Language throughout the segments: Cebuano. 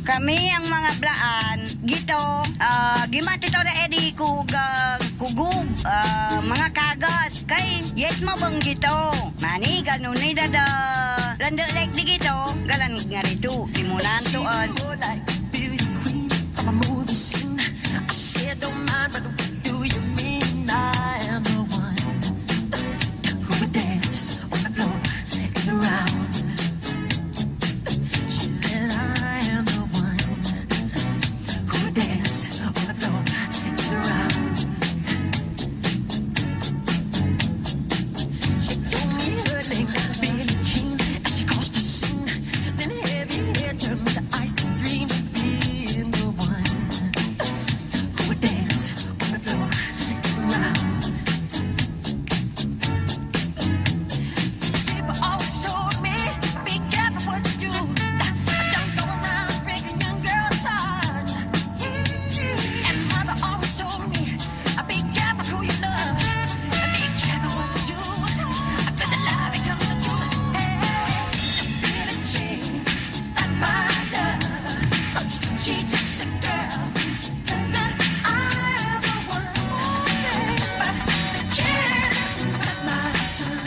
Kami ang mga blaan gito gimati to na edi kug kugub mga Kagas kay yes mo bang gito mani ganun ni dada landa like di gito galan nga rito timunan tuan. More like a beauty queen from a movie scene. I said, don't mind, but what do you mean? I am the one who would dance on the floor in the round. She said, I am the one who would dance on the floor in the round. She told me her name was Billie Jean as she crossed the scene. Then heavy hair turned to ice to dream of being the one who would dance on the floor in the round. People always told me, be careful what you do. Don't go around breaking young girls' hearts. And mother always told me, be careful who you love. And be careful what you do. 'Cause the love becomes the truth. Hey, Billie Jean's not my love. She's just a girl. I'm the one. But the kid is not my son.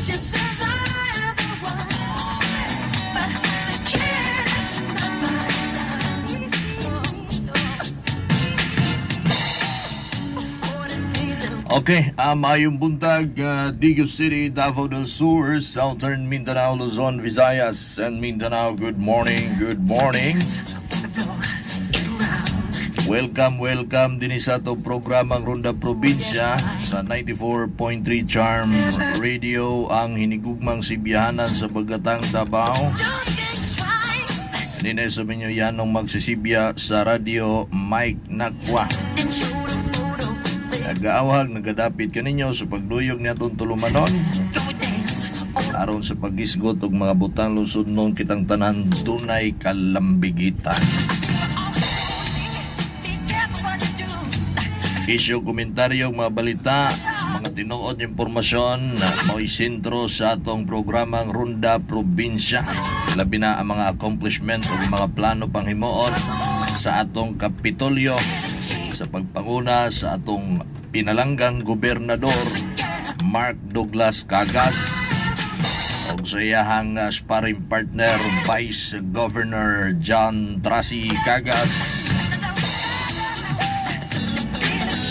She says I'm the one, but the kid is not my son. Oh, no. 40 days and Okay, maayong buntag, Digos City, Davao del Sur, Southern Mindanao, Luzon, Visayas, and Mindanao. Good morning, good morning. On the floor in the round. Welcome, welcome din sa atong programang Ronda Probinsya sa 94.3 Charm Radio, ang hinigugmang sibyahanan sa Bagatang Davao. Don't think twice. Dinhi sa minyo yanong magsisibya sa radyo, Mike Nakwa. Then showed a photo. Nagaawhag, nagadapit kaninyo sa pagduyog ni atong tulumanon Go dance on aron sa paghisgot og mga butang lusod nun kitang tanan dunay kalambigitan. Be careful what you do. Isyu, komentaryo, mga balita, mga tinuod impormasyon mao'y sentro sa atong programang Ronda Probinsya. Labi na ang mga accomplishment o mga plano panghimuon sa atong Kapitolyo sa pagpanguna sa atong pinalanggang gobernador Mark Douglas Cagas og sa iyahang sparring partner, Vice Governor John Tracy Cagas.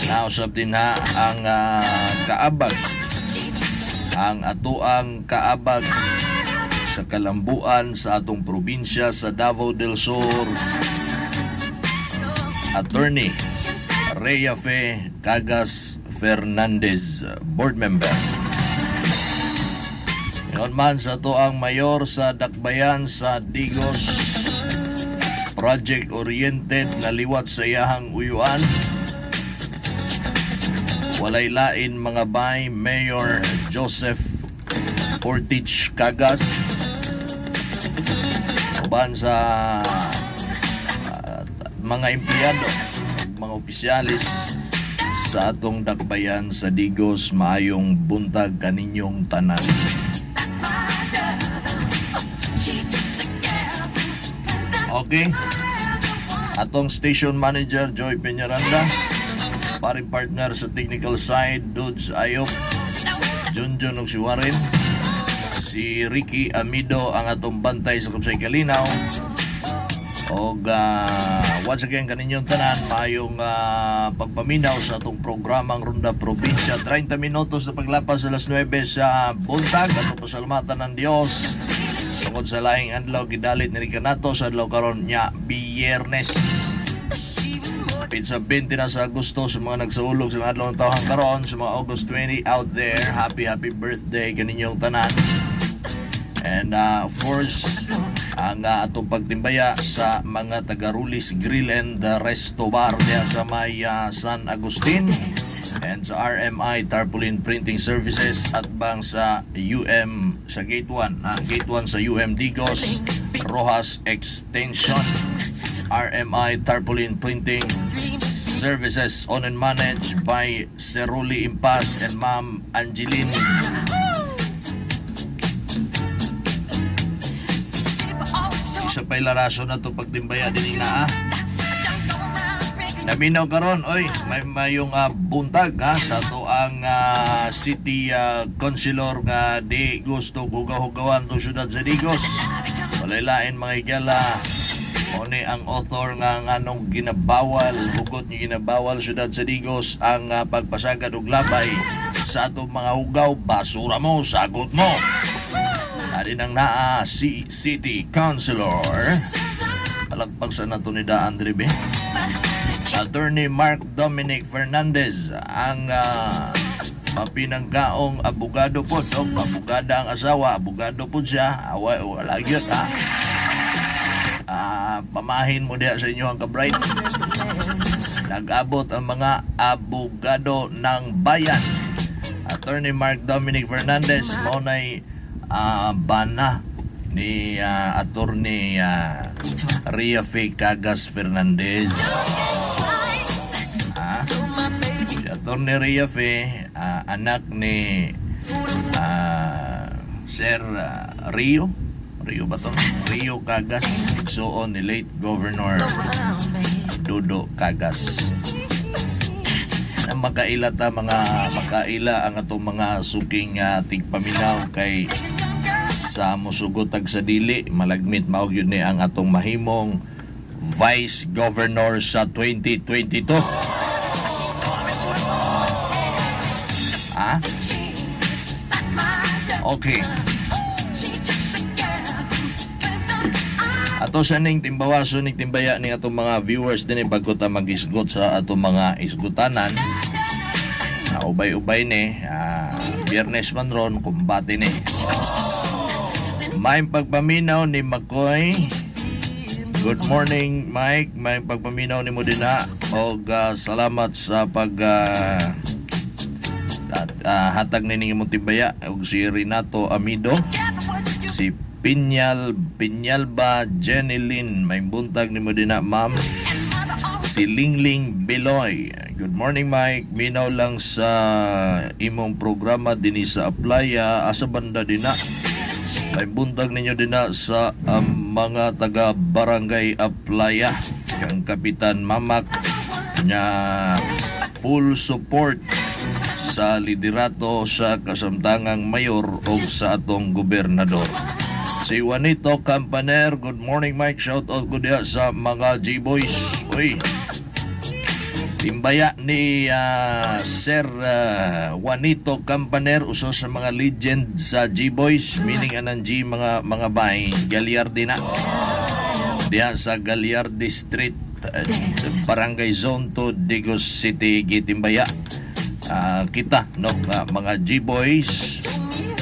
Nausap din ha ang kaabag, ang atoang kaabag sa kalambuan sa atong probinsya sa Davao del Sur, Attorney Rhea Fe Cagas Fernandez, board member. Ingon man sa atoang mayor sa Dakbayan sa Digos, project-oriented na liwat sa iyahang uyuan. Walay lain, mga bay, Mayor Joseph Fortich Cagas. Uban sa mga empleyado, mga opisyalis sa atong Dakbayan sa Digos, maayong buntag kaninyong tanan. She's just a girl. Okay. Atong station manager, Joy Peñaranda. Paring partner sa technical side, Dudes Ayop, Junjun ug si Warren. Si Ricky Amido ang atong bantay sa Kupsay Kalinaw. Og once again kaninyong tanan, maayong pagpaminaw sa atong programang Ronda Probinsya. 30 minutos na paglapas sa alas 9 sa buntag. Atong pasalamatan ng Dios tungod sa laing adlaw gidalit ni kanato sa adlaw karon nya Biyernes. Pitsa 20 na sa Agosto. Sa mga nagsaulog sa mga adlaw ng tawhan karon, sa mga August 20 out there, happy happy birthday kaninyong tanan. And of course, ang atong pagtimbaya sa mga taga-Rulis Grill and Resto Bar diya sa may San Agustin and sa RMI Tarpaulin Printing Services at bang sa UM sa Gate 1, ha? Gate 1 sa UM Digos Rojas Extension. RMI Tarpaulin Printing Services, owned and managed by Ceruli Impas and Ma'am Angeline. Isa pa'y larason na to pagtimbaya din naa. Naminaw karon, oy, may mayong buntag ha sa ato ang city councilor nga di gusto hugaw-hugawan tong syudad sa Digos. Walay lain, mga higala. Mao ni ang author nga nganong ginabawal, hugot ni ginabawal syudad sa Digos ang pagpasagad og labay sa atong mga hugaw, basura mo, sagot mo. Ari nang naa si City Councilor. Palagpag sa nato ni Daan Dribe. Attorney Mark Dominic Fernandez ang mapinanggaong abogado po. No? Abogada ang asawa, abogado po siya. Awa, wala gyud ha. Pamahin mo diha sa inyo ang ka-bride. Nag-abot ang mga abogado ng bayan. Attorney Mark Dominic Fernandez mao nay bana ni Attorney Ria Fe Cagas Fernandez. Si Attorney Ria Fe, anak ni Sir Rio. Rio ba to? Rio Cagas, igsuon ni late Governor Dudo Cagas. Na makaila ta, mga makaila ang atong mga suking tigpaminaw kay sa musugot tag sa dili malagmit mao gyud ni ang atong mahimong Vice Governor sa 2022. Ah? Okay. Ato sa ning timbawaso ning timbaya ning atong mga viewers dinhi bago ta magisgot sa atong mga isgutanan. Na ubay-ubay ni Biyernes man ron, kumbate ni. May pagpaminaw ni Makoy. Good morning, Mike. May pagpaminaw ni mo dinha og salamat sa pag hatag nining imong timbaya og si Renato Amido, si Pinyal Pinyalba Jenny Lynn, may buntag nimo dinha, ma'am. Si Lingling Beloy. Good morning, Mike. Minaw lang sa imong programa dinhi sa Aplaya. Asa banda dinha? May buntag ninyo dinha sa mga taga Barangay Aplaya. Kang Kapitan Mamak nya full support sa liderato sa kasamtangang mayor o sa atong gobernador. Si Juanito Campaner, good morning, Mike. Shout out ko diha sa mga G-Boys. Uy, timbaya ni Sir Juanito Campaner, uso sa mga legend sa G-Boys, meaning anang G mga bay, Gagliardi na. Diha sa Gagliardi Street, Barangay Zone 2, Digos City, Gitimbaya. Kita no nga mga G-Boys,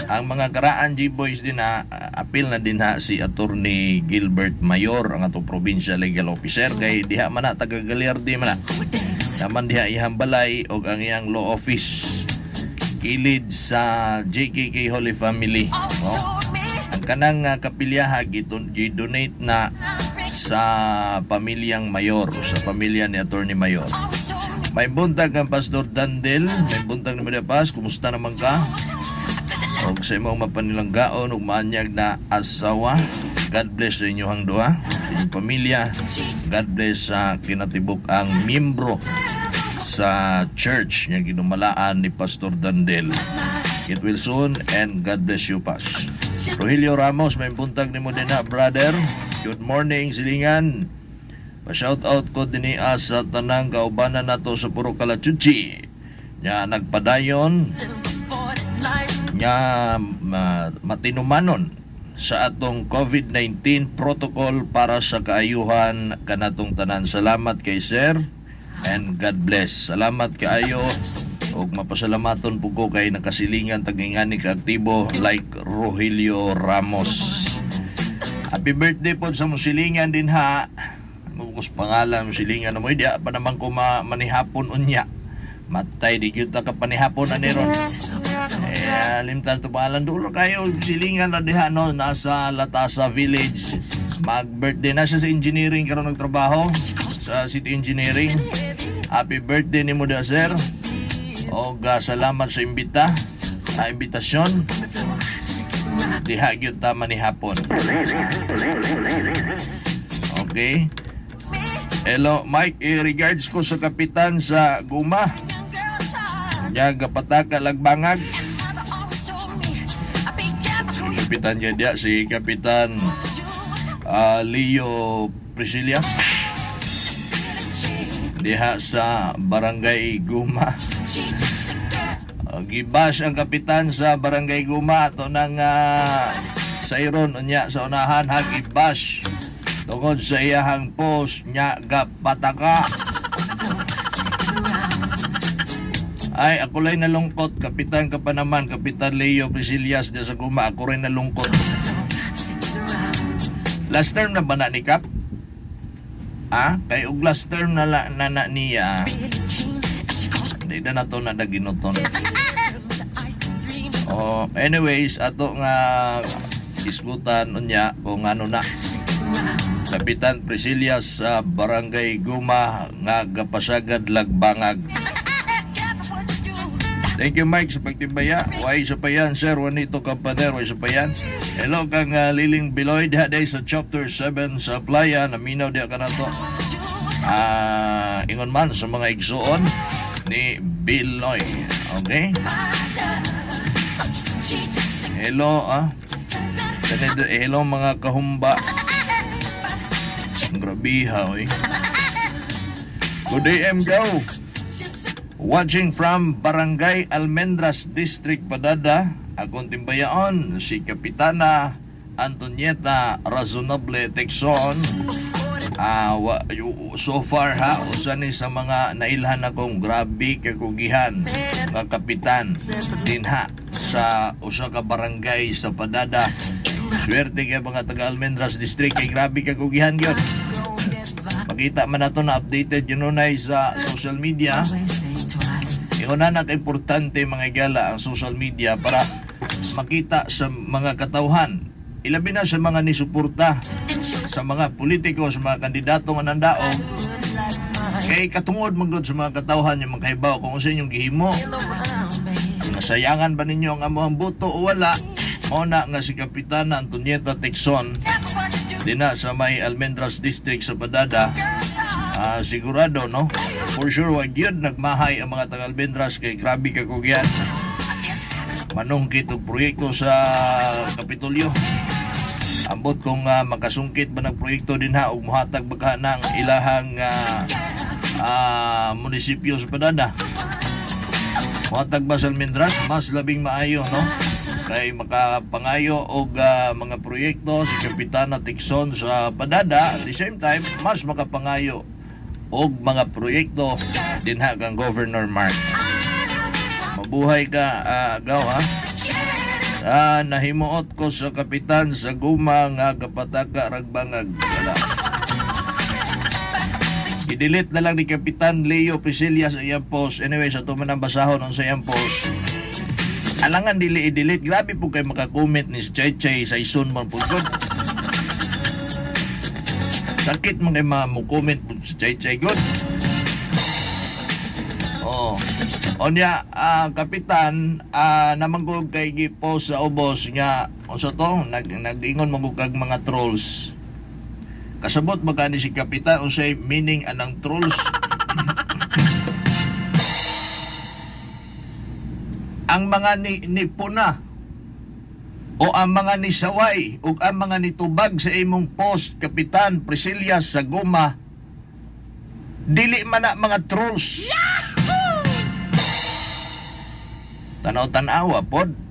ang mga karaan G-Boys din na apil na din ha si Attorney Gilbert Mayor, ang atong provincial legal officer, kay diha man na taga Gagliardi man na naman diha iyang balay og ang iyang law office kilid sa JKK Holy Family, no? Ang kanang kapilyaha gi-donate na sa pamilyang Mayor, sa pamilya ni Attorney Mayor. May buntag ang Pastor Dandel, may buntag ni Maria Paz, kumusta naman ka? Og sa imong mapanilanggaon ug maanyag na asawa, God bless sa inyong duha, sa inyong pamilya. God bless sa kinatibuk ang miyembro sa church nga ginumalaan ni Pastor Dandel. Get well soon and God bless you, Pas. Rogelio Ramos, may buntag nimo din na, brother. Good morning, silingan. Pa-shout out ko dinhi sa tanang kaubanan nato sa Puro Kalachuchi. Nya nagpadayon nga matinumanon sa atong COVID-19 protocol para sa kaayuhan kanatong tanan. Salamat kay sir and God bless. Salamat kaayo ug mapasalamaton pud ko kay nakasilingan tagingani ka aktibo like Rogelio Ramos. Happy birthday po sa musilingan din ha. Mukos pangalan musilingan mo diya pa naman ko manihapon unya. Matay di gyud ta ka panihapon ani ron. Eh, limtan to pangalan dulo kayo silingan na diha no, nasa Latasa Village. Mag-birthday na siya, sa engineering karon nagtrabaho sa City Engineering. Happy birthday nimo diha, sir. Og salamat sa imbitasyon. Diha gyud ta manihapon. Okay. Hello, Mike, regards ko sa kapitan sa Guma. Nya gapataka lagbangag. Kapitan niya diya, si Kapitan Leo Priscilla. Diha sa Barangay Guma. Gibash ang kapitan sa Barangay Guma ato nang sayron unya sa unahan ha, gibash tungod sa iyahang post nya gapataka. Ay, ako lang nalungkot. Kapitan ka pa naman, Kapitan Leo Priscillas diya sa Guma. Ako rin nalungkot. Last term na ba na ni Kap? Ah, kay og last term na, na niya. Hindi na nato na daginuton. Oh, anyways, ato nga isgutan unya kung ano na. Kapitan Priscilla sa Barangay Guma nga gapasagad lagbangag. Thank you, Mike, sa pagtimbaya. Why sa payan, Sir Juanito Campaner. Why sa payan. Hello kang Liling Biloy diha day sa Chapter 7 sa Playa. Naminaw diha ka na to. Ingon man sa mga igsuon ni Biloy. Okay? Hello, ah. Hello mga kahumba. Grabiha, oy. Good day, M. Go. Watching from Barangay Almendras District, Padada, akong timbayaon, si Kapitana Antonieta Razonable Texon. So far ha, usa ni sa mga nailhan akong grabe kakugihan nga kapitan dinha sa usa ka barangay sa Padada. Swerte kay mga taga Almendras District kay grabe kakugihan gyud. Makita man nato na updated yun unay sa social media. Ingon na importante, mga gala, ang social media para makita sa mga katawhan. Ilabi na sa mga nisuporta sa mga politiko, sa mga kandidato nga nandaog. Kay katungod man gud sa mga katawhan yung makahibaw kung unsa inyong gihimo. Nasayangan ba ninyo ang amuang boto o wala? Mao na nga si Kapitana Antonieta Texon dina sa may Almendras District sa Padada, sigurado, no? For sure, wag yun nagmahay ang mga taga Almendras kay grabe ka kugyan. Manungkit og proyekto sa Kapitolyo. Ambot kung makasungkit ba ng proyekto din ha og muhatag ba ka ng ilahang munisipyo sa Padada. Muhatag ba sa Almendras, mas labing maayo, no? Kay makapangayo og mga proyekto si Kapitana Tixon sa Padada, at the same time, mas makapangayo og mga proyekto dinha kang Governor Mark. Mabuhay ka, Gaw, ha? Nahimuot ko sa kapitan sa Guma nga gapataka ragbangag. Wala. I-delete na lang ni Kapitan Leo Priscilla sa iyang post. Anyway, sa tuman ang basahon sa iyang post. Alangan dili i-delete. Grabe po kay makakomment ni si Chay Chay sa ison man po. God. Sakit man kay mo-comment po si Chay Chay. Good. Oh. Onya, kapitan, namanggol kay gi-post sa ubos nga unsa to, nag-ingon man kag mga trolls. Kasabot ba kani si kapitan unsay meaning anang trolls? Ang mga ni puna o ang mga ni saway o ang mga nitubag sa imong post, Kapitan Priscilla sa Guma, dili man na mga trolls. Tanaw-tanawa pod.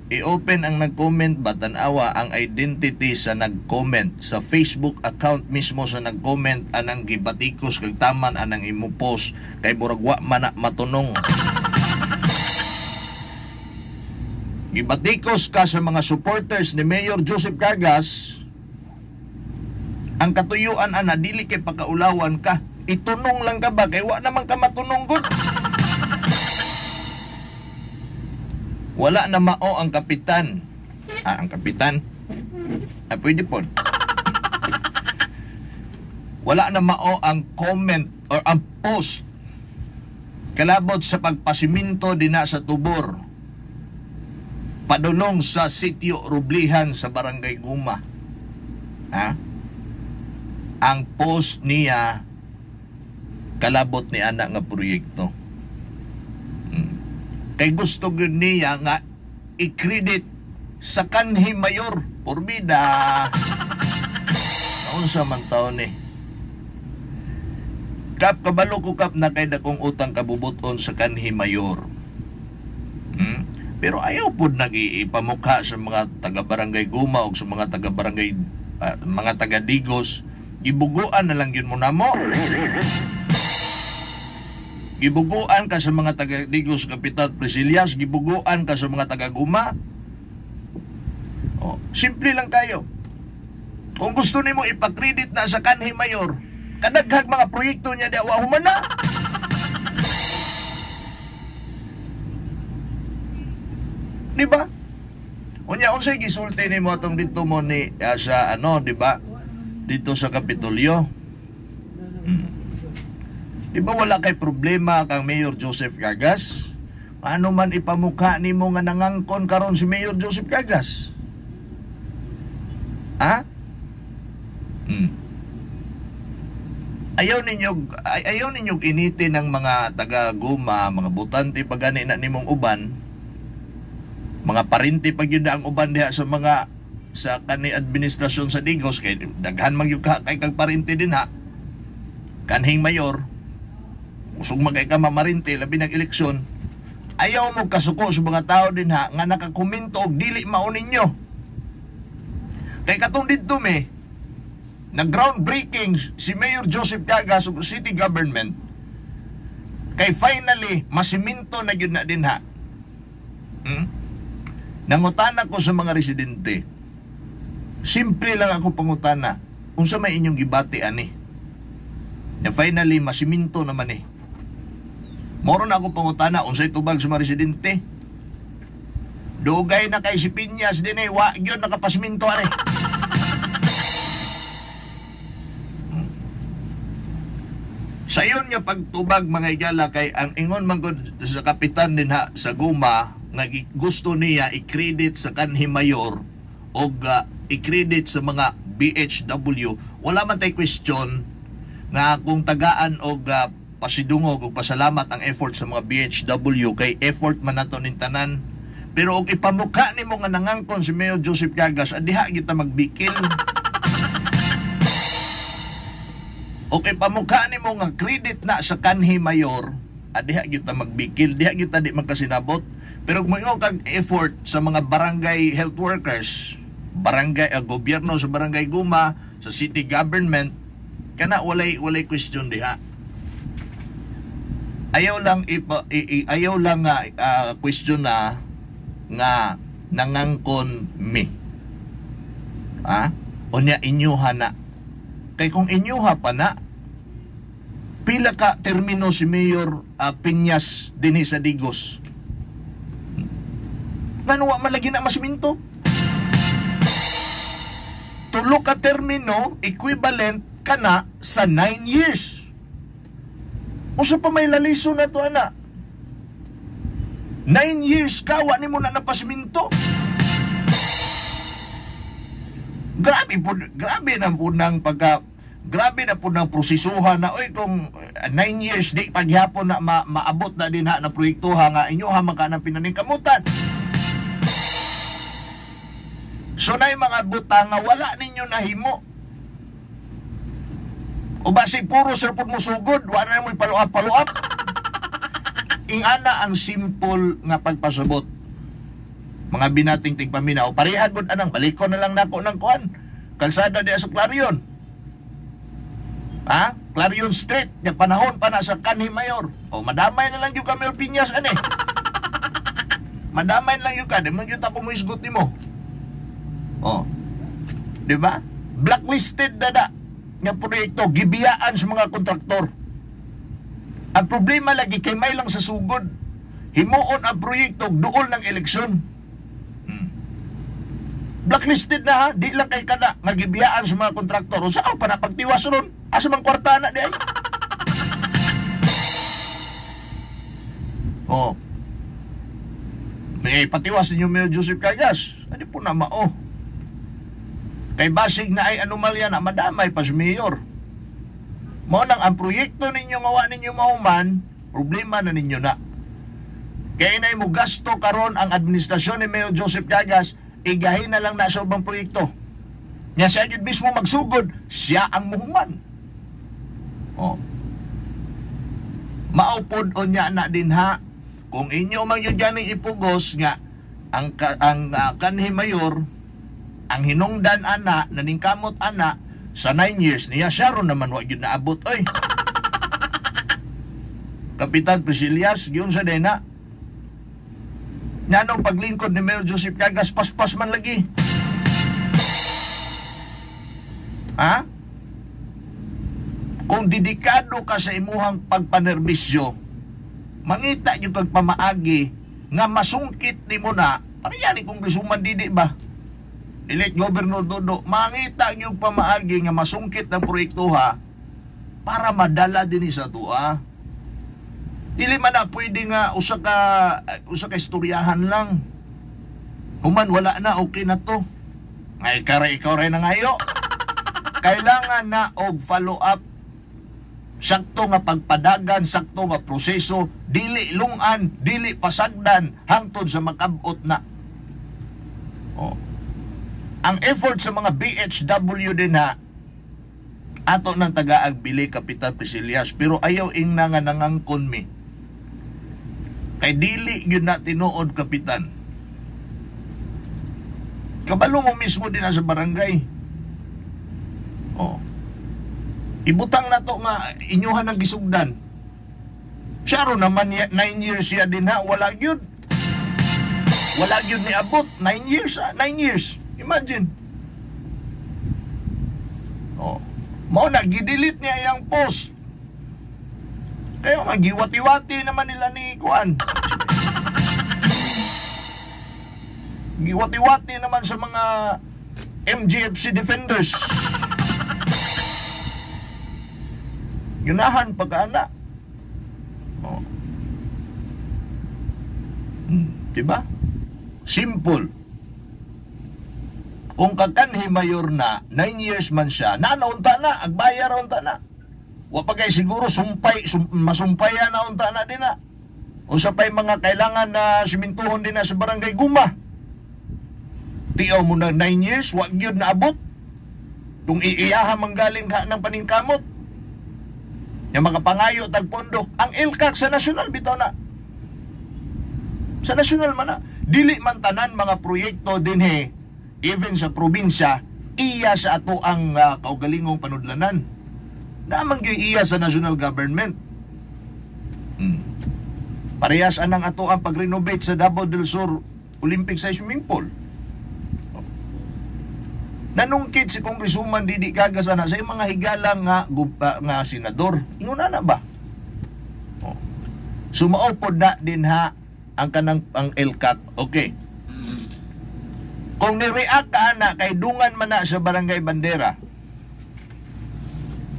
I-open ang nag-comment ba, tanawa ang identity sa nag-comment sa Facebook account mismo sa nag-comment anang gibatikos kag taman anang imo post kay murag wa man na matunong. Gibatikos ka sa mga supporters ni Mayor Joseph Cagas. Ang katuyuan ana dili kay pakaulawan ka, itunong lang ka ba kay wa naman ka matunong gud. Wala na mao ang kapitan. Ang kapitan. Pwede po. Wala na mao ang comment or ang post kalabot sa pagpasiminto dina sa Tubor. Padulong sa Sitio Rublihan sa Barangay Guma. Ha? Ang post niya kalabot ni ana nga proyekto. Kay gusto gyud niya nga i-credit sa kanhi mayor porbida. Naunsa man taon ni. Kap, kabalo ko, Kap, na kay dakong utang kabubuton sa kanhi mayor. Pero ayaw pod nag-iipamukha sa mga taga-barangay Guma o sa mga taga-barangay mga taga-Digos. Gibuguan na lang yun mo namo. Gibuguan ka sa mga taga-Digos, Kapitan Priscillas, gibuguan ka sa mga taga-Guma. Oh, simple lang kayo. Kung gusto nimo ipakredit na sa kanhi mayor, kadaghag mga proyekto niya di wa human na. Di ba? Unya unsay gisulti nimo atong dito mo ni sa ano, di ba? Dito sa Kapitolyo. Di ba wala kay problema kang Mayor Joseph Cagas? Ano man ipamukha nimo nga nangangkon karon si Mayor Joseph Cagas? Ha? Ayaw ninyo initi ng mga taga Guma, mga butante pa gani na nimong uban, mga parinti pag yun na ang uban diha sa mga sa kani administrasyon sa Digos kay daghan man gyud ka kay kag parinti din ha. Kanhing mayor usog man kay ka mamarinte labi nag eleksyon. Ayaw mo kasuko sa mga tao din ha nga nakakomento og dili mao ninyo. Kay katong didto me na groundbreaking si Mayor Joseph Cagas ug city government kay finally masiminto na gyud na din ha. Nangutana ko sa mga residente. Simple lang ako pangutana. Unsa may inyong gibati ani? Na finally masiminto naman eh. Moro na ako pangutana unsay tubag sa mga residente. Dugay na kay si Piñas din eh, wa gyud nakapasiminto ani. Sa iyon nga pagtubag mga igala kay ang ingon man gud sa kapitan din ha sa Guma nga gusto niya i-credit sa kanhi mayor og i-credit sa mga BHW, wala man tay question nga kung tagaan og pasidungog og pasalamat ang effort sa mga BHW kay effort man nato ning tanan. Pero og ipamukha nimo nga nangangkon si Mayor Joseph Cagas, adiha kita magbikil. Okay, pamukha nimo nga credit na sa kanhi mayor, adiha kita magbikil, diha kita di magkasinabot. Pero kung moingon kag effort sa mga barangay health workers, barangay gobyerno sa barangay Guma, sa city government, kana walay question diha. Ayaw lang ipa, ayaw lang nga question na nga nangangkon mi. Ha? Unya inyuha na. Kay kung inyuha pa na, pila ka termino si Mayor Piñas dinhi sa Digos. Ngano wa man lagi na masiminto? Tulo ka termino equivalent kana sa 9 years. Usa pa may laliso na to ana. 9 years ka wa nimo na napasiminto. Grabe po, grabe na po ng pagka, grabe na po ng prosesuhan na, oy, kung 9 years di paghapon na maabot na din ha na proyektuha nga inyo ha man ka ng pinaningkamutan. So na yung mga butang nga wala ninyo nahimo. O basi puro sir pud mo sugod, wala na mo ipaluap-paluap. Ingana ang simple nga pagpasabot. Mga binating tigpaminaw, pareha gud anang balikon na lang nako ng kuan. Kalsada diha sa Clarion. Ha? Clarion Street, nga panahon pa na sa kanhi mayor. O madamay na lang gyud ka Mayor Piñas ani. Madamay na lang gyud ka, di man gyud ako moisgot nimo. O. Di ba? Blacklisted na na nga proyekto, gibiyaan sa mga kontraktor. Ang problema lagi kay may lang sa sugod. Himuon ang proyekto duol ng eleksyon. Blacklisted na ha, di lang kay kada nga gibiyaan sa mga kontraktor. O saan pa na pagtiwas ron? Asa man kwarta na di ay? Oh. May patiwas ninyo Mayor Joseph Cagas. Adi po na mao. Kay basig na ay anomalya na madamay pa si Mayor. Mao nang ang proyekto ninyo nga wa ninyo mahuman, problema na ninyo na. Kaya inay mo gasto karon ang administrasyon ni Mayor Joseph Cagas, igahin na lang na sa ubang proyekto. Nya siya gyud mismo magsugod, siya ang muhuman. Oh. Mao pod unya na din ha kung inyo man gyud gani ipugos nga ang kanhi mayor ang hinungdan ana naningkamot ana sa 9 years niya siya ron naman wa gyud naabot oy. Kapitan Priscillas, giun sa dena. Nganong paglingkod ni Mayor Joseph Cagas paspas man lagi. Ha? Kung dedikado ka sa imuhang pagpanerbisyo, mangita yung kag pamaagi nga masungkit nimo na, pareha ni Congresswoman Didi ba? Elect Governor Dodo, mangita yung pamaagi nga masungkit ng proyekto ha, para madala din sa tuwa. Dili man na pwede nga usa ka istoryahan lang. Human wala na, okay na to. Ngay kare ikaw rin na ngayo. Kailangan na og follow up, sakto nga pagpadagan, sakto nga proseso, dili lungan, dili pasagdan hangtod sa makabot na. Oh. Ang effort sa mga BHW din ha, ato ng tagaag bili Kapitan Priscillas, pero ayaw ingna nga nangangkon mi. Kay dili gyud na tinuod, Kapitan. Kabalo mo mismo din na sa barangay. Oh. Ibutang na to nga inyuhan ng gisugdan. Siya ro naman 9 years siya din ha, wala gyud. Wala gyud ni abot 9 years ha, 9 years. Imagine. Oh. Mao na gidelete niya iyang post. Kaya nga giwati-wati naman nila ni Kuan. Giwati-wati naman sa mga MGFC defenders. Ganahan pagkaana. Oh. Diba? Simple. Kung kakanhi mayor na, 9 years man siya, nanaunta na, agbayar unta na. Wa pa kay siguro sumpay, masumpayan na unta na din na. Unsa pa'y mga kailangan na simintuhon din na sa barangay Guma. Tiyaw mo na 9 years, wa gyud naabot. Kung iiyaha manggaling ka ng paningkamot. Yung mga pangayo tag pondo, ang LCAC sa national bitaw na. Sa national man na. Dili man tanan mga proyekto dinhi, even sa probinsya, iya sa ato ang kaugalingong panudlanan. Naman gyud iya sa national government. Parehas anang ato ang pag-renovate sa Davao del Sur Olympic size swimming pool. Nanungkit si Congresswoman Didi Cagas ana sa mga higala nga nga senador. Ingon na ba? Oh. Sumao pod na din ha ang kanang ang LCAC. Okay. Kung ni-react ka ana kay dungan man na sa Barangay Bandera.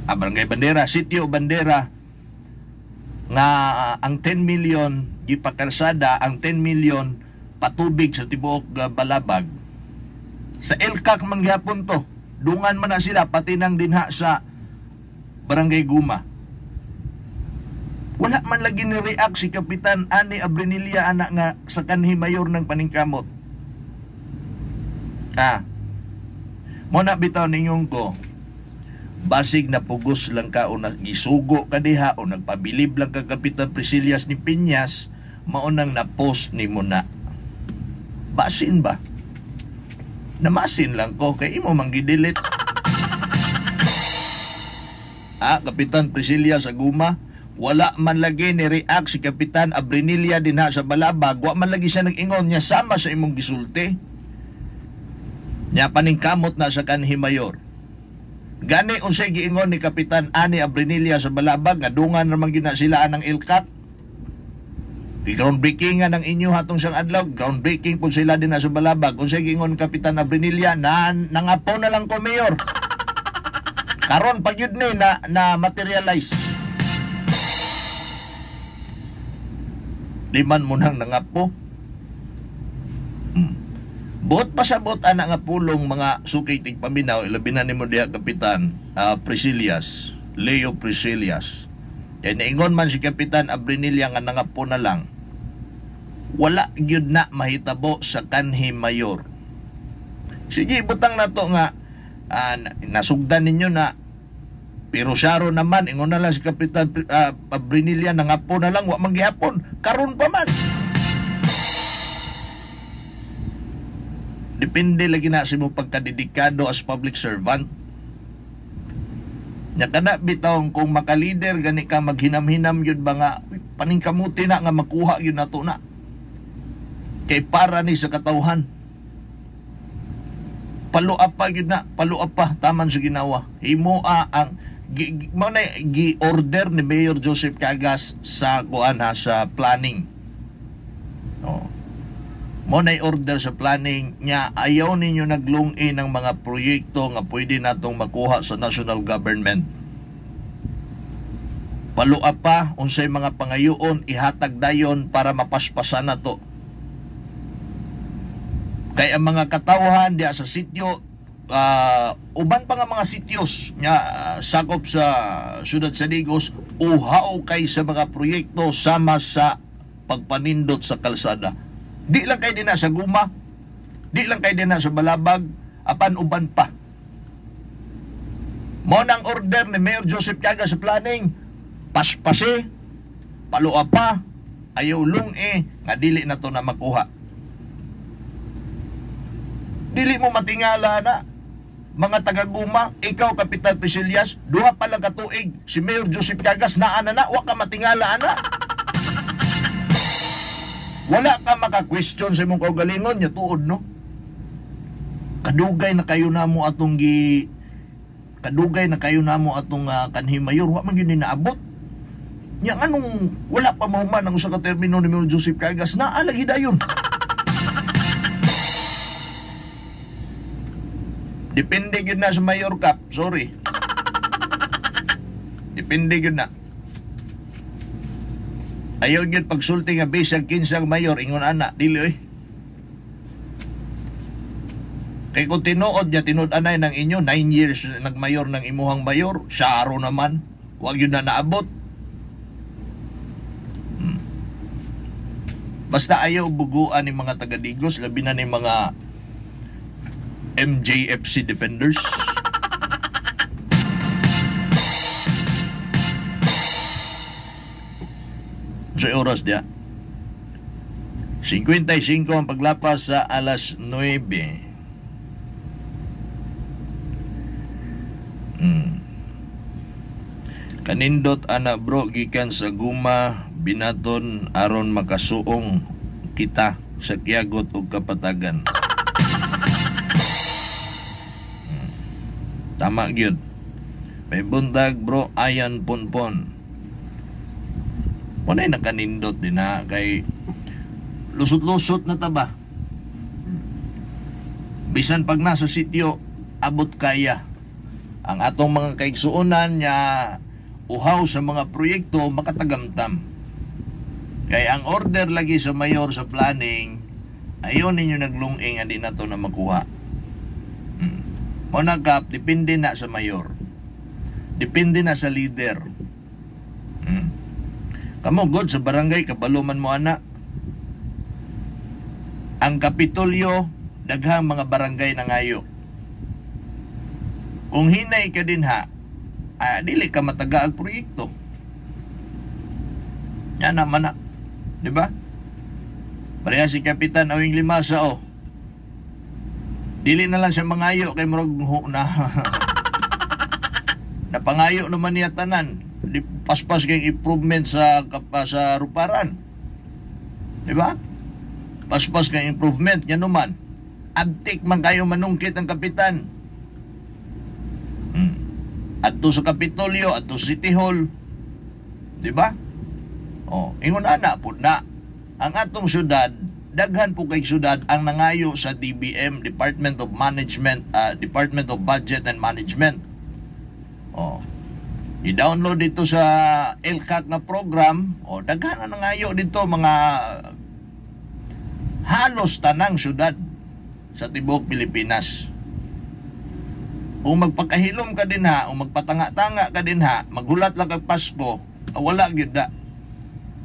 Ah, Barangay Bandera, Sitio Bandera nga ang 10 million gipakalsada, ang 10 million patubig sa tibuok Balabag. Sa LCAC man gyapon to. Dungan man na sila pati nang dinha sa Barangay Guma. Wala man lagi ni react si Kapitan Ani Abrinilla ana nga sa kanhi mayor ng paningkamot. Ah. Mo na bitaw ninyong ko. Basig na pugos lang ka o nagisugo ka diha o nagpabilib lang ka Kapitan Priscillas ni Piñas, mao nang na-post nimo na. Basin ba? Namasin lang ko kay imo man gidelete. Ah, Kapitan Priscilla sa Guma, wala man lagi ni react si Kapitan Abrinilla dinha sa Balabag, wa man lagi siya nag-ingon niya sama sa imong gisulti. Nya paningkamot na sa kanhi mayor. Gani unsay giingon ni Kapitan Ani Abrinilla sa Balabag nga dungan ra man gyud na sila anang LCAC. Di groundbreaking nga ng inyo hatong siyang adlaw, groundbreaking po sila din na sa Balabag. Unsay giingon Kapitan Abrinilla na nangapo na lang ko mayor. Karon pag yun ni na materialize. Di man mo nang nangapo. Buot pasabot ana nga pulong, mga suki tigpaminaw, ilabi na nimo diha, Kapitan Priscillas, Leo Priscillas. Kay niingon man si Kapitan Abrinilla nga nangapo na lang. Wala gyud na mahitabo sa kanhi mayor. Sige, butang na to nga nasugdan ninyo na, pero syaro naman, ingon na lang si Kapitan Abrinilla, nangapo na lang, wa man gihapon karon pa man. Depende lagi na sa imong pagkadedikado as public servant. Nya kana bitaw kung makalider gani ka, maghinam-hinam yun ba nga, "Uy, paningkamuti na nga makuha yun nato na. Kay para ni sa katawhan." Palua pa yun na, palua pa, taman sa ginawa. Himoa ang mao na gi-order ni Mayor Joseph Cagas sa kuan ha, sa planning. Oh. Mo na order sa planning niya, ayaw ninyo naglungin ng mga proyekto nga pwede natong makuha sa national government. Palua pa unsay mga pangayoon, ihatag dayon para mapaspasan na to. Kay ang mga katawhan diha sa sityo, uban pa nga mga sityos nga sakop sa syudad sa Digos, uhaw kay sa mga proyekto sama sa pagpanindot sa kalsada. Di lang kay dinha sa Guma, di lang kay dinha sa Balabag, apan uban pa. Mo nang order ni Mayor Joseph Cagas sa planning, paspasi, palua pa, ayaw lungi, nga dili na to na makuha. Dili mo matingala na mga taga-Guma, ikaw, Kapitan Priscillas, 2 pa lang katuig, si Mayor Joseph Cagas naa na na, wa ka matingala ana. Wala ka maka-question sa imong kaugalingon, nya tuod no. Kadugay na kayo namo atong kanhi mayor, wa man gyud ni naabot. Nya nganong wala pa mahuman ang usa ka termino ni Mayor Joseph Cagas, naa lagi dayon. Depende gyud na sa mayor, Kap, sorry. Depende gyud na. Ayaw gyud pagsulti nga bisag kinsang mayor ingon ana, dili oy. Kay kung tinuod niya, tinuod anay ng inyo, 9 years nagmayor ng imuhang mayor, syaro naman, wag yun na naabot. Basta ayaw buguan ni mga taga-Digos, labi na ni mga MJFC defenders. Sa oras diya, 55 ang paglapas sa alas 9. Kanindot ana bro, gikan sa Guma binaton aron makasuong kita sa Kiagot ug Kapatagan. Tama gyud. May buntag bro, ayan ponpon. Wala nakanindot din ha, kay lusot-lusot na ta ba? Bisan pag nasa sityo, abot kaya. Ang atong mga kaigsuonan nya uhaw sa mga proyekto, makatagamtam. Kay ang order lagi sa mayor sa planning, ayon ninyo naglunging nga di na to na makuha. Mo na Kap, depende na sa mayor. Depende na sa leader. Kamo god sa barangay, kabalo man mo ana. Ang Kapitolyo, daghang mga barangay nangayo. Kung hinay ka din ha, dili ka mataga ang proyekto. Yan naman na. Di ba? Pareha si Kapitan Awing Limasa, oh. Dili na lang siya mangayo kay murag ho na. Napangayo naman niya tanan. Di paspas kay improvement sa Ruparan. Di ba? Paspas kay improvement nya naman. Abtik man kayo manungkit ang kapitan. Adto sa Kapitolyo, adto sa City Hall. Di ba? Oh, ingon ana pud na. Ang atong syudad, daghan po kay syudad ang nangayo sa DBM, Department of Management, Department of Budget and Management. Oh. I-download dito sa LCAC na program, oh, daghan na nangayo dito mga halos tanang syudad. sa tibuok Pilipinas. Kung magpakahilom ka din ha, o magpatanga-tanga ka din ha, maghulat lang kag Pasko, wala gyud na.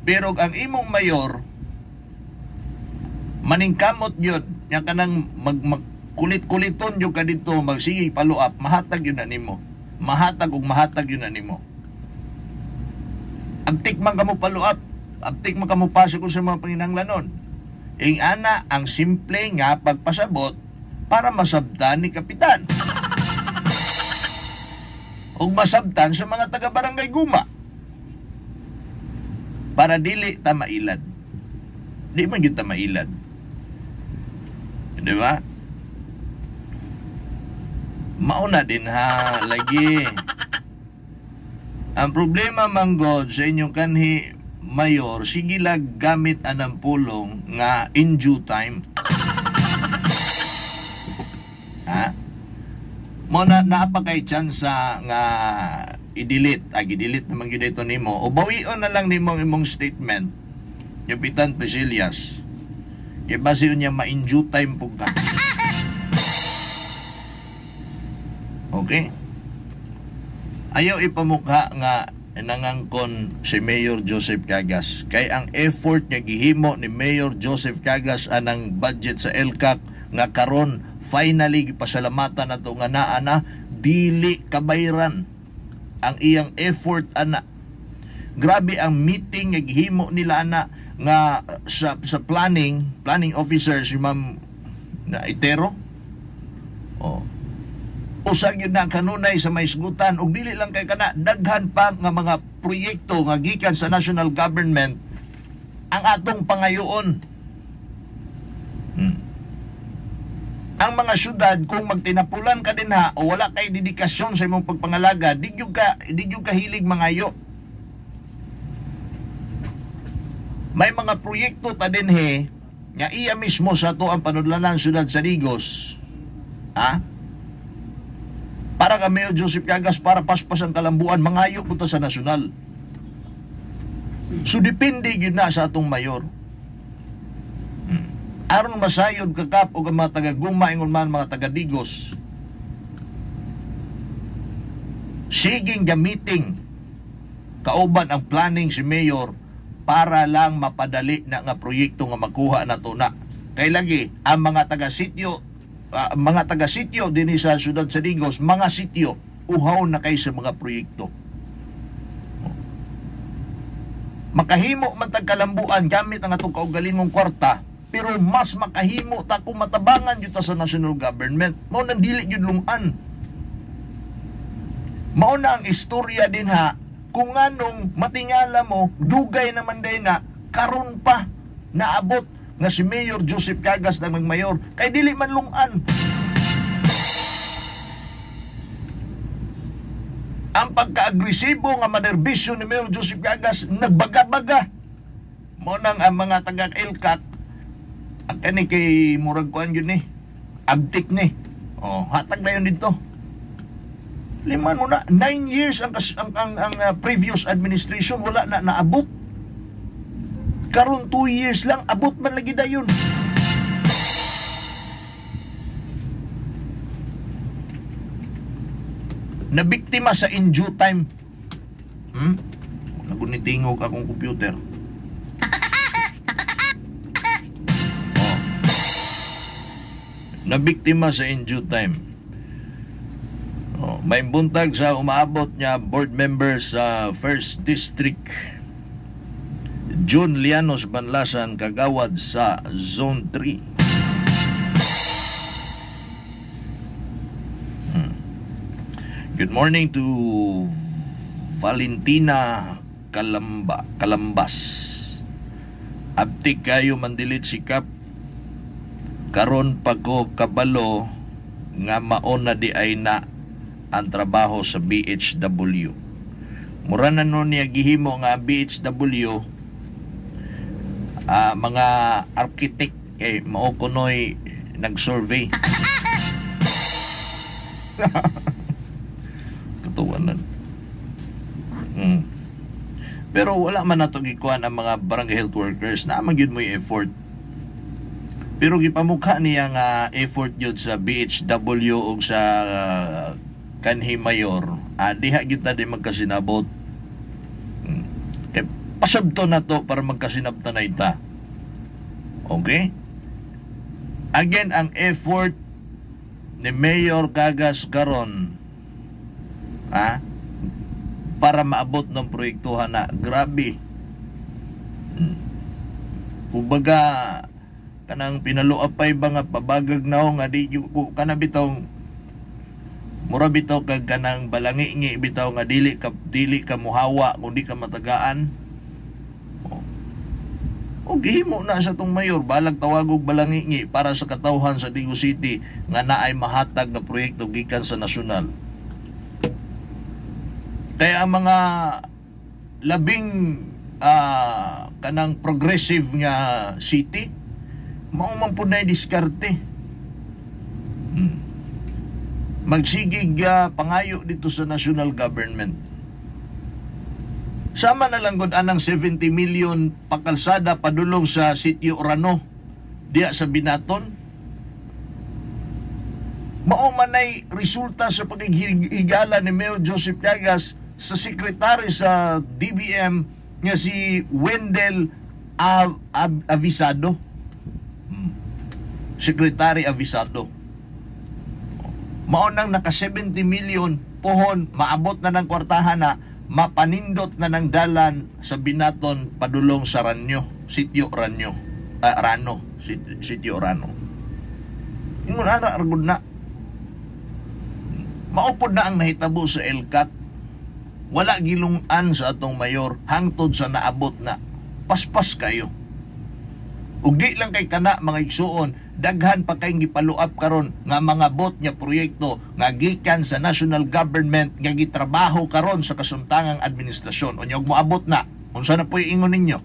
Pero ang imong mayor, maningkamot gyud, nya kanang mag kulit-kuliton gyud ka dito, magsige follow up, mahatag yun na nimo. Mahatag ug mahatag yun na nimo. Abtik man kamo follow up, abtik man kamo pasok sa mga panginahanglanon. Ing ana ang simple nga pagpasabot para masabtan ni Kapitan. Ug masabtan sa mga taga-barangay Guma. Para dili ta mailad. Di man gyud ta mailad. Di ba? Mauna din ha, lagi. Ang problema man god sa inyong kanhi mayor, sige lang gamit anang pulong nga in due time. Ha? Mo na naa pa kay chance nga i-delete, i-delete naman gyud ito nimo o bawion na lang nimo ang imong statement. Kapitan Priscillas. Kay base niya ma-in due time pug ka. Okay? Ayaw ipamukha nga nangangkon si Mayor Joseph Cagas. Kay ang effort nga gihimo ni Mayor Joseph Cagas anang budget sa ELCAC nga karon finally gipasalamatan nato nga naa na, dili kabayran ang iyang effort ana. Grabe ang meeting nga gihimo nila ana nga sa planning officer si Ma'am na Itero. Oh. Usa gyud na kanunay sa may sgutan ug dili lang kay kana, daghan pa nga mga proyekto nga gikan sa national government ang atong pangayoon. Ang mga syudad, kung magtinapulan ka din ha o wala kay dedikasyon sa imong pagpangalaga, di gyud ka hilig mangayo. May mga proyekto ta dinhi nga iya mismo sa ato ang panudlanan, syudad sa Digos. Ha? Para ka Mayor Joseph Cagas, para paspas ang kalambuan, mangayo punta sa nasyonal. So depende gyud na sa atong mayor. Aron masayod ka kap o ang mga taga-Guma ingon man mga taga-Digos. Siging gamiting kauban ang planning si Mayor para lang mapadali na nga proyekto nga makuha na to na. Kay lagi ang mga taga-sityo, mga taga-sityo dinhi sa syudad sa Digos, mga sityo uhaw na kay sa mga proyekto. Makahimo man tag kalambuan gamit ang atong kaugalingong kwarta, pero mas makahimo ta kung matabangan gyud ta sa national government. Mao nang dili gyud lungan. Mao na ang istorya din ha, kung nganong matingala mo, dugay naman day na, karon pa naabot nga si Mayor Joseph Cagas na mayor, kay dili man lungan. Ang pagka-agresibo nga manerbisyo ni Mayor Joseph Cagas, nagbaga-baga. Mao nang ang mga taga-ELCAC, ang kani kay murag kuan yun ni, abtik ni. Oh, hatag na yun dito. Lima mo na, 9 years ang, kas- ang previous administration, wala na naabot. Karon 2 years lang, abot man lagi dayon. Nabiktima sa in due time. Nagunitingog akong computer. Oh. Nabiktima sa in due time. Oh, may buntag sa umaabot niya board member sa First District June Lianos Banlasan, kagawad sa Zone 3. Good morning to Valentina Kalamba, Kalambas. Abtik kayo mandilit si Kap. Karon pa ko kabalo nga maon na di ay na ang trabaho sa BHW. Mura na nun niya gihimo nga ang BHW, mga architect kay mao kunoy nag-survey. Katuwanan. Pero wala man nato gikuan ang mga barangay health workers na man gyud mo effort. Pero gipamukha niya nga effort yun sa BHW o sa kanhi mayor, diha kita di magkasinabot. Kay pasabto na to para magkasinabta na ita. Okay? Again, ang effort ni Mayor Cagas karon para maabot ng proyektuhan na grabe. Kumbaga kanang pinaluapay ba nga pabagag na nga di kana bitaw mura bitaw kag kanang balangi bitaw nga dili ka muhawa kung di ka matagaan. Oh. O gihimo na sa tong mayor balag tawagog balangi para sa katawhan sa Digos City nga naay mahatag nga proyekto gikan sa nasyonal. Kaya ang mga labing kanang progressive nga city mao man pud nay diskarte. Magsigig pangayo dito sa national government. Sama na lang gud anang 70 million pakalsada padulong sa Sitio Rano diya sa Binaton. Mao man ay resulta sa pakighigala ni Mayor Joseph Cagas sa sekretary sa DBM nga si Wendell Avisado. Secretary Avisado. Mao nang naka 70 million pohon maabot na ng kwartahan na mapanindot na ng dalan sa Binaton padulong sa Ranyo, Sitio Ranyo, Rano, Sitio Rano. Ingon ana argod na. Maupod na ang nahitabo sa ELCAC. Wala gilungan sa atong mayor hangtod sa naabot na. Paspas kayo. Ug di lang kay kana mga igsuon, daghan pa kayong gipaluap karon nga mga bot nga proyekto nga gikan sa national government nga gitrabaho karon sa kasumtangang administrasyon. Unya og moabot na, unsa na po'y ingon ninyo?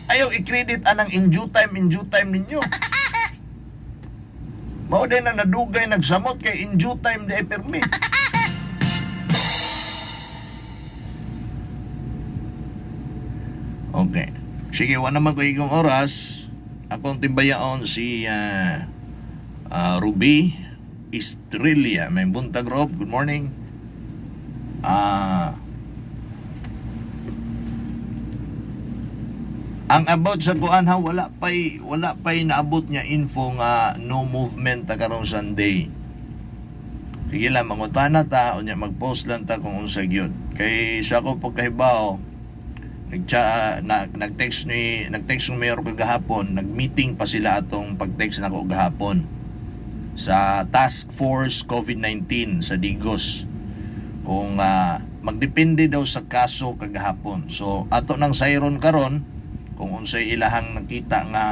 Ayaw i-credit anang in due time ninyo. Mao din ang nadugay nagsamot kay in due time di ay permi. Okay. Sige, wala naman ko igong oras. Akong timbayaon si Ruby Estrella. May buntag, Rob. Good morning. Ang about sa kuan ha, wala pa'y naabot niya info nga no movement ta karong Sunday. Sige lang, mangutana ta, unya mag-post lang ta kung unsa gyud. Kay sa ako pagkahibaw, nag-text ng mayor kagahapon, nag-meeting pa sila atong pag-text nako gahapon sa Task Force COVID-19 sa Digos. Kung magdepende daw sa kaso kagahapon. So ato nang sayron karon kung unsay ilahang nakita nga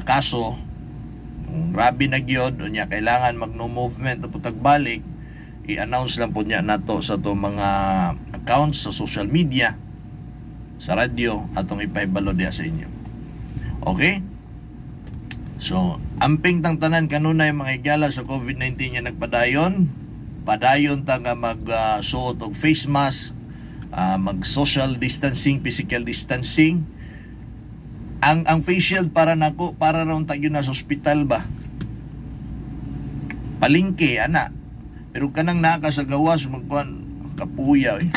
kaso, kung grabe na gyud unya kailangan mag no movement o balik, i-announce lang po niya nato sa to mga accounts sa social media, sa radyo, atong ipahibalo diya sa inyo. Okay? So, amping tang tanan kanunay mga higala sa COVID-19 nga nagpadayon, padayon ta nga magsuot og face mask, mag social distancing, physical distancing. Ang face shield para nako, para raw ta gyud na sa ospital ba. Palingke ana. Pero kanang naa ka sa gawas magkuan kapuya eh.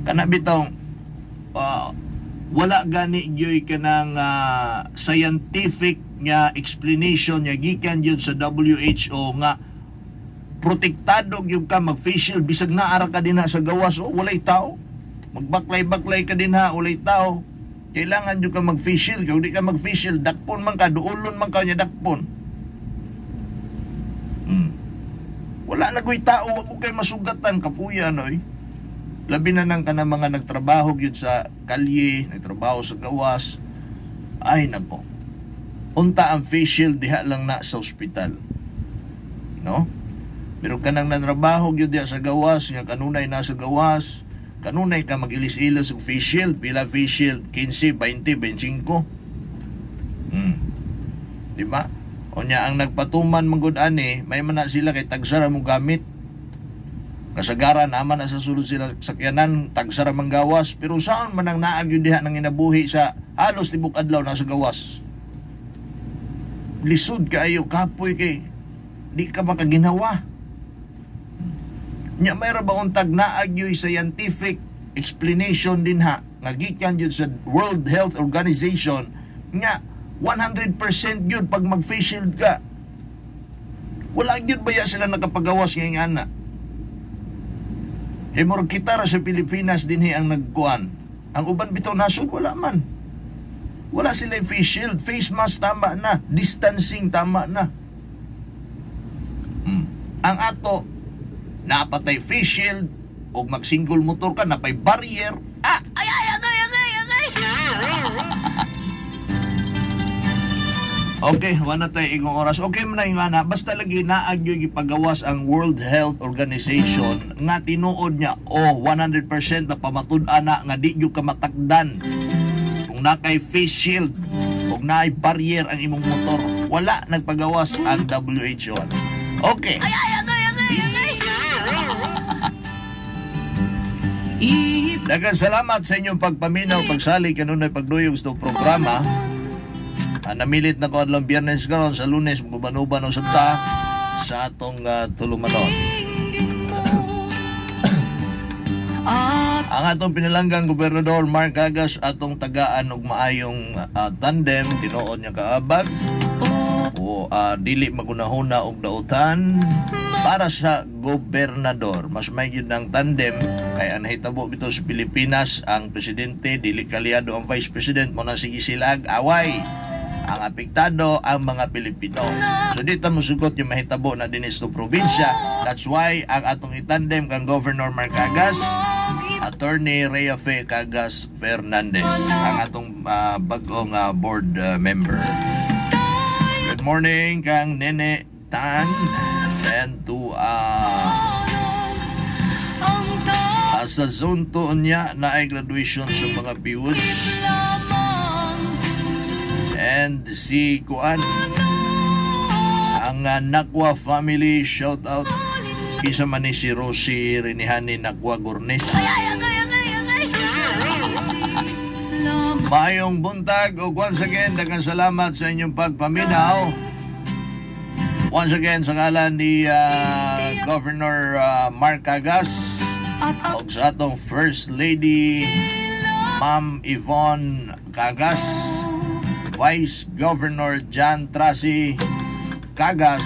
Kana bitaw wala gani gyoy kanang scientific nga explanation nga gikan gyud sa WHO nga protektado gyud ka mag face shield bisag naara ka dinha sa gawas, oh, walay tao. Magbaklay-baklay ka dinha, walay tao. Kailangan gyud ka mag face shield. Kung di ka mag face shield, dakpon man ka, duolon man ka nya dakpon. Wala na ko'y tao, wa ko kay masugatan, kapuya noy. Labi na nang kanang mga nagtrabaho gyud sa kalye, nagtrabaho sa gawas. Ay nako. Unta ang face shield diha lang na sa ospital. No? Pero kanang nanrabaho gyud diha sa gawas, nga kanunay na sa gawas, kanunay ka mag-ilis-ilis og face shield, pila face shield, 15, 20, 25. Di ba? Unya ang nagpatuman manggod ani, may man na sila kay tagsara mo gamit. Kasagaran naman na sa sulod sila sakyanan, tagsa ra gawas, pero saan man ang naag yun diha nang inabuhi sa halos tibok adlaw nasa gawas? Lisod kaayo, kapoy kay di ka makaginawa. Nya mayro ba untag naag yo'y scientific explanation din ha nga gikan yun sa World Health Organization nga 100% yun pag mag face shield ka? Wala gyud ba ya sila nakapagawas ngayong ana? Eh, murag kita ra sa Pilipinas dinhi ang nagkuan. Ang uban bitaw nasod wala man. Wala sila face shield, face mask tama na, distancing tama na. Ang ato napatay face shield og mag single motor ka napay barrier. Ah, Ay, ay, agay, agay, agay. Okay, wala tayo igong oras. Okay man na yung ana. Basta lagi naag yung gipagawas ang World Health Organization nga tinuod niya o 100% na pamatud-an na nga di gyud ka matakdan kung nakay face shield o naay barrier ang imong motor. Wala nagpagawas ang WHO. Okay. Ay, ay, agay, agay, agay. Daghang salamat sa inyong pagpaminaw, pagsali kanunay pagduyog sa programa. Ah, namilit na ko adlong Biyernes karon, sa Lunes muguban-uban usab ta sa atong tulumanon. Ang atong pinalanggang Gobernador Mark Cagas atong tagaan og maayong tandem, tinuod niya kaabag o dili magunahuna og dautan para sa gobernador. Mas may gyud ng tandem kay ang nahitabo bitaw sa Pilipinas, ang presidente dili kalyado ang vice president mo na sige sila away. Ang apektado ang mga Pilipino. So di ta mosugot yung mahitabo na dinhi sa probinsya. That's why ang atong itandem kang Governor Mark Cagas, Attorney Rhea Fe Cagas Fernandez, ang atong bag-ong board member. Good morning kang Nene Tan and to sa Zone 2 niya na ay graduation sa mga Biwoods and si Kuan, ang Nakwa family, shout out. Kinsa man ni si Rosie Rinihani Nakwa Gurnis. Ay, agay, agay, agay. Maayong buntag ug once again daghang salamat sa inyong pagpaminaw. Once again, sa ngalan ni Governor Mark Cagas ug sa atong First Lady Ma'am Yvonne Cagas, Vice Governor John Tracy Cagas,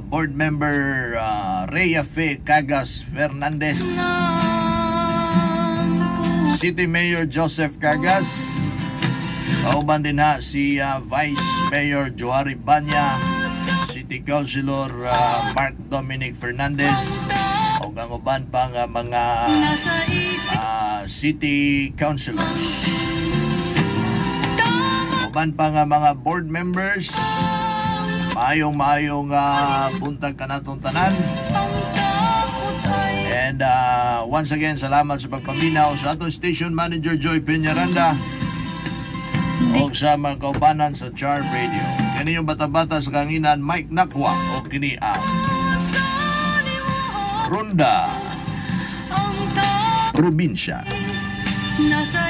Board Member Rhea Fe Cagas Fernandez, City Mayor Joseph Cagas, kauban din ha si Vice Mayor Johari Banya, City Councilor Mark Dominic Fernandez, ug ang uban pang mga City Councilors. Uban pa nga mga board members, maayong maayong buntag kanatong tanan. And once again, salamat sa pagpaminaw sa atong station manager Joy Peñaranda o sa mga kaubanan sa Charm Radio. Kani yung bata-bata sa kanginan, Mike Nakwa, o kini ang Runda Probinsya. Nasa